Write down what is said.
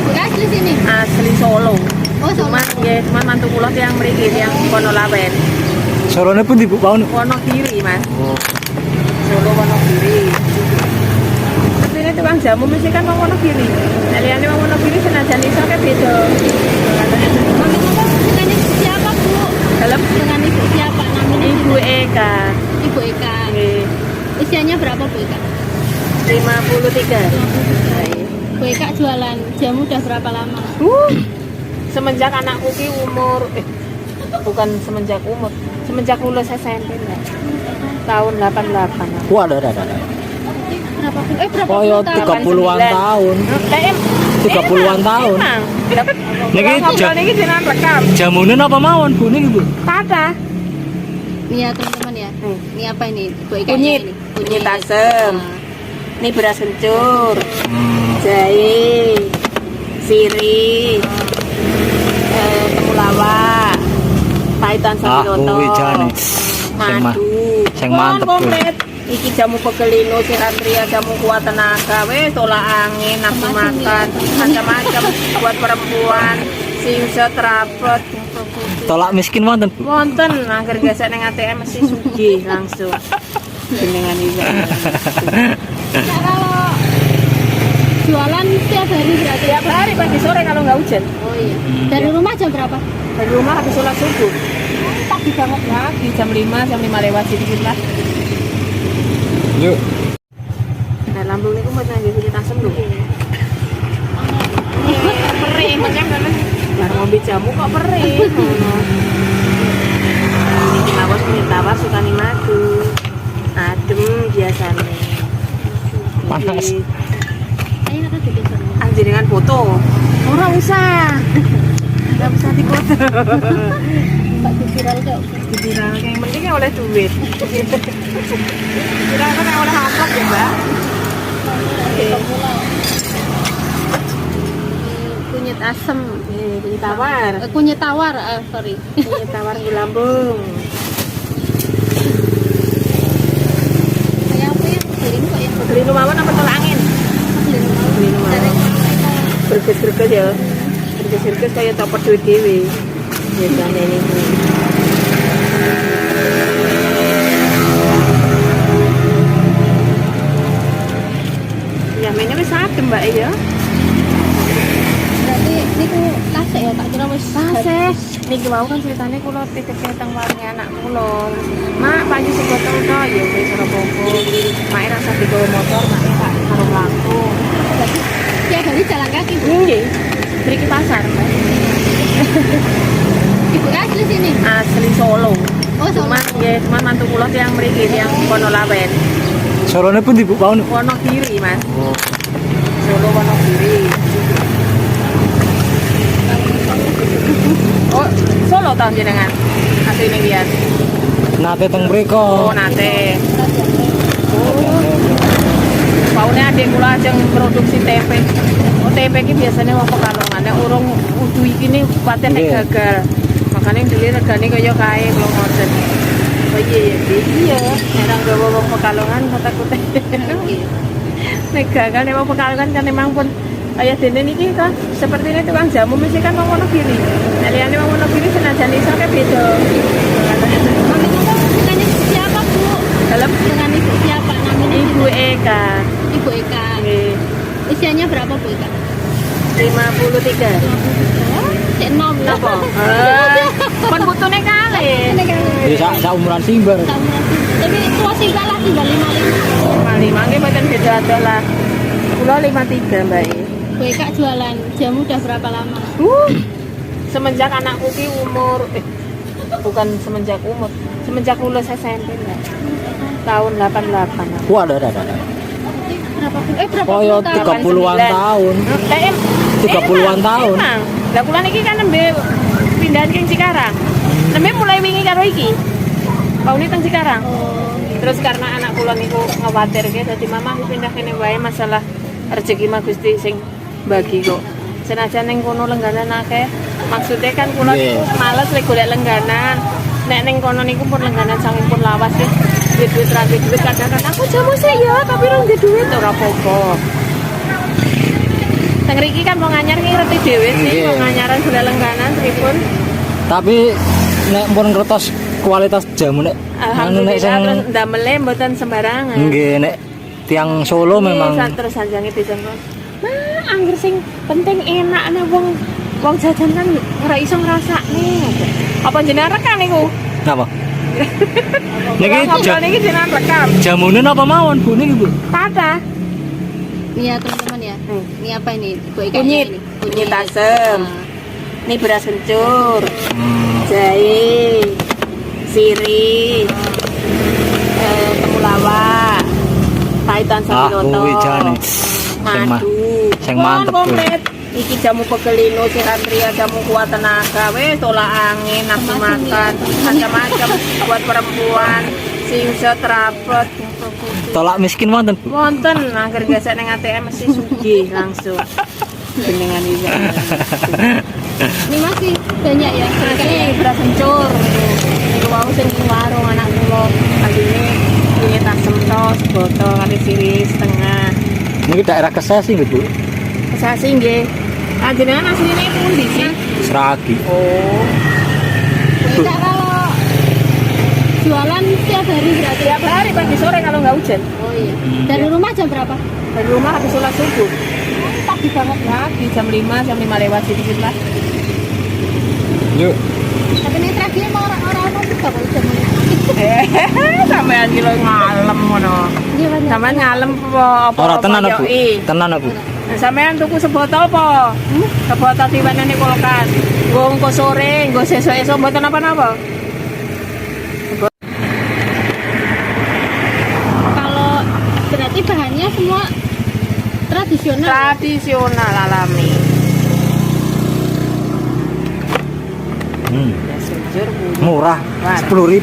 Ibu asli sini. Asli Solo. Oh, Solo. Cuman nggih, cuman mantu kula tiyang mriki, tiyang Ponolawen. Solone pun Bu Paun. Wonogiri, Mas. Oh. Solo Wonogiri. Mestine tukang jamu mesti kan wong Wonogiri. Nek liyane wong Wonogiri senajan iso ke beda. Ngomong-ngomong dengan ibu siapa, Bu? Dalem Dengan ibu siapa namanya? Ibu Eka. Ibu Eka. Nggih. Usianya berapa, Bu Eka? 53. Bu Eka jualan jamu udah berapa lama? Semenjak anakku ki umur bukan semenjak umur, semenjak lulus SMP, Mbak. Tahun 88. Wah, ada. Berapa berapa Kaya puluh tahun? 30-an tahun. 30-an tahun. Emang. Niki Ngobrol niki jenengan rekam. Jamune napa mawon Bu niki Bu? Tata. Nih ya teman-teman ya. Hmm. Ini apa ini? Bu Eka Kunyit. ini. Kunyit asem. Ah. Ini beras kencur, jahe, sirih, temulawak, pahitan Ah, sambiloto, kuwi jane. Sing madu, sing mantep Pon, kuwi. komplit. Iki jamu pegelino, sirantria, jamu kuat tenaga, wes tolak angin, nafsu Macam-macam makan, ya. macam-macam buat perempuan, singset rapet, Tolak miskin wonten Bu. wonten angger gesek ning ATM mesti sugih langsung. Jenengan iki. Nah, kalau jualan setiap hari berarti? Tiap hari pagi sore kalau nggak hujan. Oh iya. Dari rumah jam berapa? Dari rumah habis sholat subuh. Oh, pagi banget. Pagi jam 5, jam 5 lewat sedikit lah. Yuk. Nah, lambung niku mboten ngangge kunyit asem lho. Perih, macam kan. Bar ngombe jamu kok perih ngono. Niki mawon kunyit tawar sukani madu. Adem biasane. Panas. Ayo aku juga seru. Anjenengan foto. Ora usah. Ora usah dipoto. Pak viral kok. Viral yang penting ya oleh duit. Viral kan oleh amplop ya, Mbak. Kunyit asem. Kunyit tawar. Kunyit tawar, sorry. Kunyit tawar nggo lambung. Kayak apa ya? Beli kok ya? Beli mawon apa tolak angin? Beli Beli mawon. Dari Berges-berges ya. Berges-berges kayak copot duit dhewe. Biasane niku. Ya, mainnya wis adem, Mbak ya. Berarti niku tasik ya, tak kira wis Tasih. Niki wau kan ceritane kula titipke teng warunge anak kula. Mak, payu sego tengko ya wis ora apa-apa. Mak rasa digawa motor, mak tak karo mlaku. Berarti tiap hari jalan kaki, Bu. Nggih. Mriki pasar, Mbak. Ibu asli sini. Asli Solo. Oh, Solo. Cuman nggih, cuman mantu kula tiyang mriki, tiyang Ponolawen. Solone pun Bu Paun. Wonogiri, Mas. Oh. Solo Wonogiri. Oh, Solo tahun jenengan. Asline wiyan. Nate teng mriko. Oh, nate. Oh. Paune adik kula ajeng produksi tempe. Oh, tempe iki biasanya wong Pekalongan nek urung udu iki ne paten nek gagal. Makane beli regane kaya kae kula ngoten. Oh iya ya, iya. Nek ra nggawa wong Pekalongan takute. Nek gagal nek wong Pekalongan kan memang pun kaya dene niki kan sepertine tukang jamu mesti kan wong Wonogiri. Nek liyane wong Wonogiri senajan iso ke beda. Ngomong-ngomong dengan ibu siapa, Bu? Dalem Dengan ibu siapa namanya? Ibu Eka. Ibu Eka. Nggih. Usianya berapa, Bu Eka? 53. Cek nom lah. Napa? Kon putune kalih. Ya sak umuran Simbar. Tapi tua sih lah, tinggal 55. 55 nggih mboten beda adoh lah. Kula 53, Mbak. Bu Eka jualan jamu udah berapa lama? Semenjak anakku ki umur bukan semenjak umur, semenjak lulus SMP, Mbak. Tahun 88. Wah, ada. Berapa berapa Kaya puluh tahun? 30-an tahun. 30-an tahun. Emang. Lah kula niki kan nembe pindahan ke Cikarang. Nembe mulai wingi karo iki. Paune teng Cikarang. Oh, Terus karena anak kula niku ngkhawatirke dadi mama aku pindah kene wae masalah rezeki mah Gusti sing bagi kok. Senajan ning kono lengganan akeh. Maksudnya kan kula niku males lek golek lengganan. Nek ning kono niku pun lengganan saking pun lawas sih. Duit ra duit kadang kan aku jamu sih ya tapi ora duit ora apa-apa. Teng mriki kan wong anyar ki ngerti dhewe sih, wong anyaran gula lengganan pripun. Tapi nek pun ngertos kualitas jamu nek anu nek Alhamdulillah sing terus ndamele mboten sembarangan. Nggih, nek tiang Solo memang Terus sanjange dicengkok. Nah, angger sing penting enak nek wong wong jajan kan ora iso ngrasakne. Apa jenengan rekam niku? Napa? Niki Ngobrol niki jenengan rekam. Jamune napa mawon, Bu, niki, Bu? Tata. Ini ya teman-teman ya. Ini apa ini? Bu Ika Kunyit. ini. Kunyit asem. Ah. Ini beras kencur, jahe, sirih, temulawak, paitan Ah, sambiloto, kuwi jane. Sing madu, sing mantep kuwi. Komplit. Iki jamu pegelinu, sirantria, jamu kuat tenaga, wes tolak angin, nafsu Macam-macam makan, ya. macam-macam buat perempuan, sing terapet. Tolak miskin wonten, Bu? Wonten, angger gesek ning ATM mesti sugih langsung. Jenengan iki. Ini masih banyak ya. Bu Ika ya? Ini beras kencur. Niku wau sing ning warung anak kula. Asline kunyit asem tos botol kali sirih setengah. Niki daerah Kesesi nggih, Bu? Kesasi nggih. Ah, jenengan asline pundi sih? Sragi. Oh. Bu Ika kalau jualan tiap hari berarti? Tiap hari pagi sore kalau nggak hujan. Oh iya. Dari rumah jam berapa? Dari rumah habis sholat subuh. Pagi banget ya. Pagi jam 5, jam 5 lewat sedikit lah. Yuk. Tapi ini terakhir mau orang-orang mau juga kalau jam ini. Eh, sampean ki lho ngalem ngono. Iya, Pak. Sampean ngalem apa apa? Ora tenan, Bu. yoi? Tenan, Bu. Sampean tuku sebotol apa? Sebotol diweneni kulkas. Nggo engko sore, nggo sesuk-esuk mboten napa-napa. Kalau berarti bahannya semua tradisional. Tradisional alami. Hmm. Ya sujur Murah. War. 10.000.